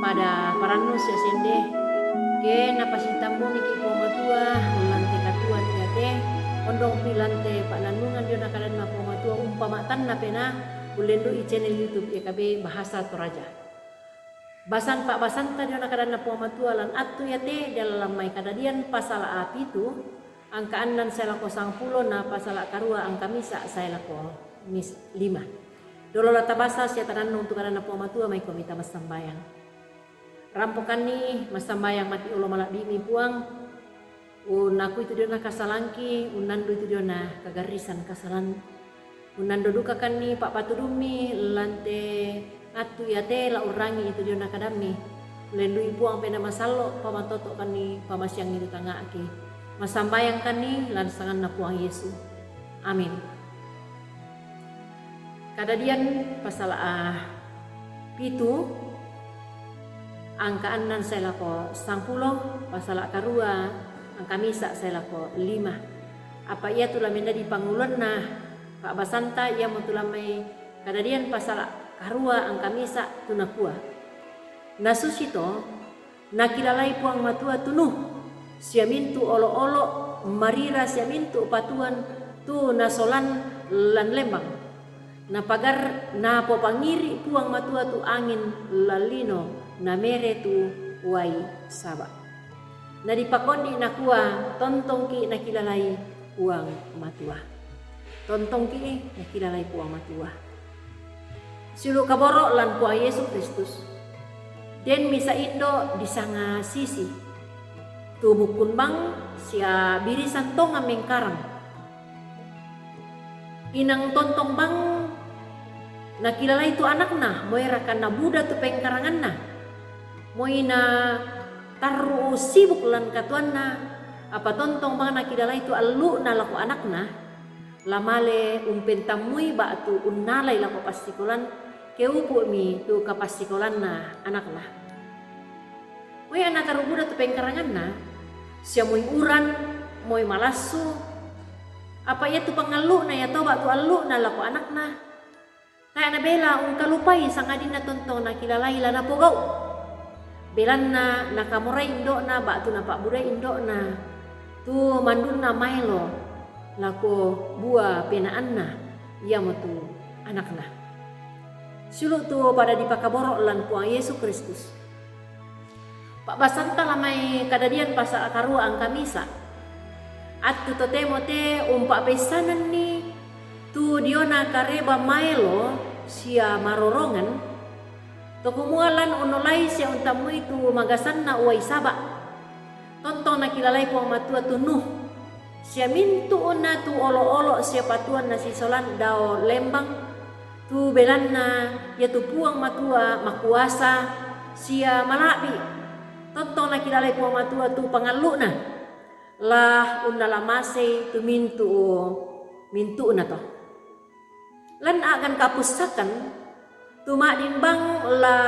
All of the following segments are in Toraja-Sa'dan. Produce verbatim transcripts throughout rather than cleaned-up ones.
Ada parannu sia sende, ke napasitammuni ki Puang Matua, lante katuoan iate, ondong pi lante pa'nannungan dio na kadanna Puang Matua, umpama tanna pena, ullendu'i channel YouTube E K B Bahasa Toraja. Basan pa'basanta dio na kadanna Puang Matua lan attu iate, diala lan mai Kadadian pasala pitu, angka annan sae lako sangpulo, na pasala karua angka misa sae lako mis-, lima. Dolo la tabasa sia tanannu untu kadanna Puang Matua, maikomi tamassambayang. Rampokanni massambayang mati olo mala'bi'mi Puang, unnakui tu diona kasalangki, unnandui tu diona kagarrisan kasalan, unnando dukakanni pa'patudummi lante attu iate la urrangi itu diona kadammi. Lendui Puang pena masallo, pamatoto'kanni pamasiangi tu tangnga'ki. Massambayangkanni lan sanganna Puang Yesu. Amin. Kadadian pasala pitu, angka annan sae lako sangpulo, pasala karua, angka misa sae lako lima. Apa iatu la mendadi pangulonna pa'basanta, iamotu lan mai Kadadian pasala karua angka misa, tu nakua, Nasusito nakilalai Puang Matua tu Nuh, sia mintu olo-olo, marira sia mintu patuoan tu nasolan lan lembang. Napagar-, napopangiri Puang Matua tu angin lan lino, namere tu uai saba. Nadipakondi nakua, Tontongki nakilalai Puang Matua. Tontongki nakilalai Puang Matua. Siulu' kaboro' lan Puang Yesu Kristus. Den misa indo' disanga Sisi. Tu mukkun bang sia birisan tongan mengkarang. Inang tontong bang nakilalai tu anakna, moi raka nabuda tu pengkaranganna. Moi natarru' sibuk lan katuoanna, apa tontong bang nakilalai tu allu'na lako anakna, la male umpentammui ba'tu unnalai lako passikolan, ke upu'mi tu kapassikolanna anakna. Moi anna tarubuda tu pengkaranganna, sia moi uran, moi malassu, apa iatu pangallu'na iato ba'tu allu'na lako anakna, tae' nabela ungkalupai sangadinna tontong nakilalai la napogau'. Belanna nakamorai indo'na ba'tu napa'budai indo'na tu mandunna maelo lako bua penaanna, iamotu anakna. Siulu' tu pada dipakaboro' lan Puang Yesu Kristus. Pa'basanta la mai Kadadian pasala karua angka misa. Attu totemo te umpa'peissananni tu diona kareba maelo sia marorongan, to kumua lan unnolai sia untammui tu magasanna uai saba'. Tontong nakilalai Puang Matua tu Nuh, sia mintu'na tu olo-olo sia patuoan nasisolan dao lembang, tu belanna iatu Puang Matua makuasa sia mala'bi'. Tontong nakilalai Puang Matua tu pangallu'na, la unnala masei tu mintu'u, mintu'na to. Lan a'gan kapussakan, tu ma'din bang la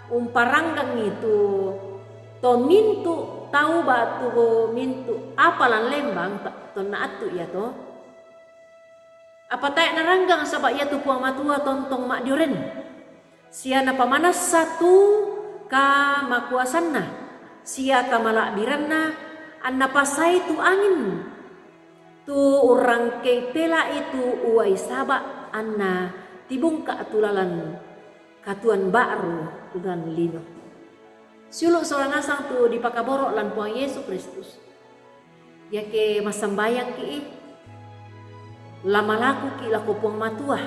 umparanggangi tu to mintu' tau ba'tu mintu' apa lan lembang, ta-, tonna attu iato. Apa tae' naranggang saba' iatu Puang Matua tontong ma'dioren. Sia napamanassa tu kamakuasanna, sia kamala'biranna, anna pasai tu angin, tu urrangkei pela'i tu uai saba', anna tibungka' tu lalan katuoan ba'ru lan lino. Siulu' sola nasang tu dipakaboro' lan Puang Yesu Kristus. Iake massambayangki', la malakuki' lako Puang Matua.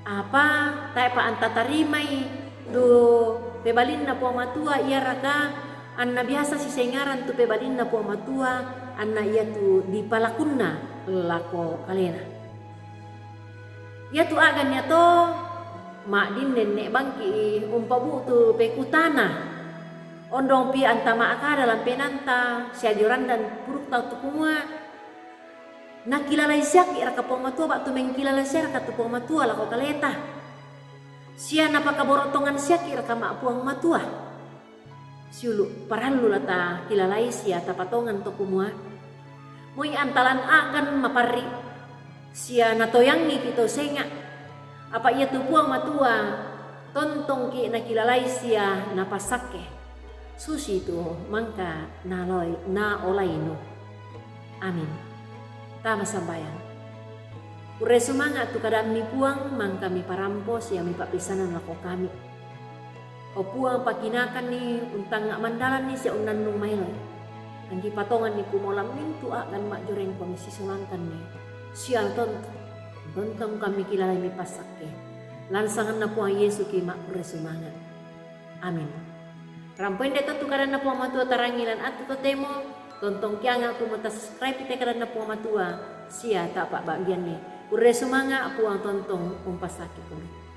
Apa tae'pa anta tarimai tu pebalinna Puang Matua, iaraka anna biasa sisengaran tu pebalinna Puang Matua, anna iatu dipalakunna lako kalena. Iatu a'gan iato ma'din nenne' bangki' umpabu'tu pekutana. Ondongpi anta ma'kada lan penaanta sia dio randan pudukta tu kumua, nakilalai siaki' raka Puang Matua ba'tu mengkilala siaraka tu Puang Matua lako kaleta? Sia napakaboro' tongan siaki' raka ma' Puang Matua? Siulu', parallu la takilalai sia tapatongan to kumua, moi anta lan a'gan maparri', sia natoyangngiki' tau senga'. Apa iatu Puang Matua Tontongki' nakilalai sia napassakke, susitu mangka naloi-, naolai Nuh. Amin. Tama sambayang. Kurre sumanga' tu kadammi Puang, mangka miparampo sia mipa'peissanan lako kami. O Puang, pakinakanni untangnga' mandalanni sia unnannung maeloi. Anggi patonganni kumolang mintu' a'gan ma'jorengko misisolangkanni sia tontong, tontong kami kilalai mipassakke. Lan sanganna Puang Yesu ki ma'kurre sumanga'. Amin. Rampo inde to tu kadanna Puang Matua tarangi lan attu totemo, tontong kianga' kumua tasubscribe te kadanna Puang Matua sia ta'pa'ba'gianni. Kurre sumanga', Puang tontong umpassakke kumi.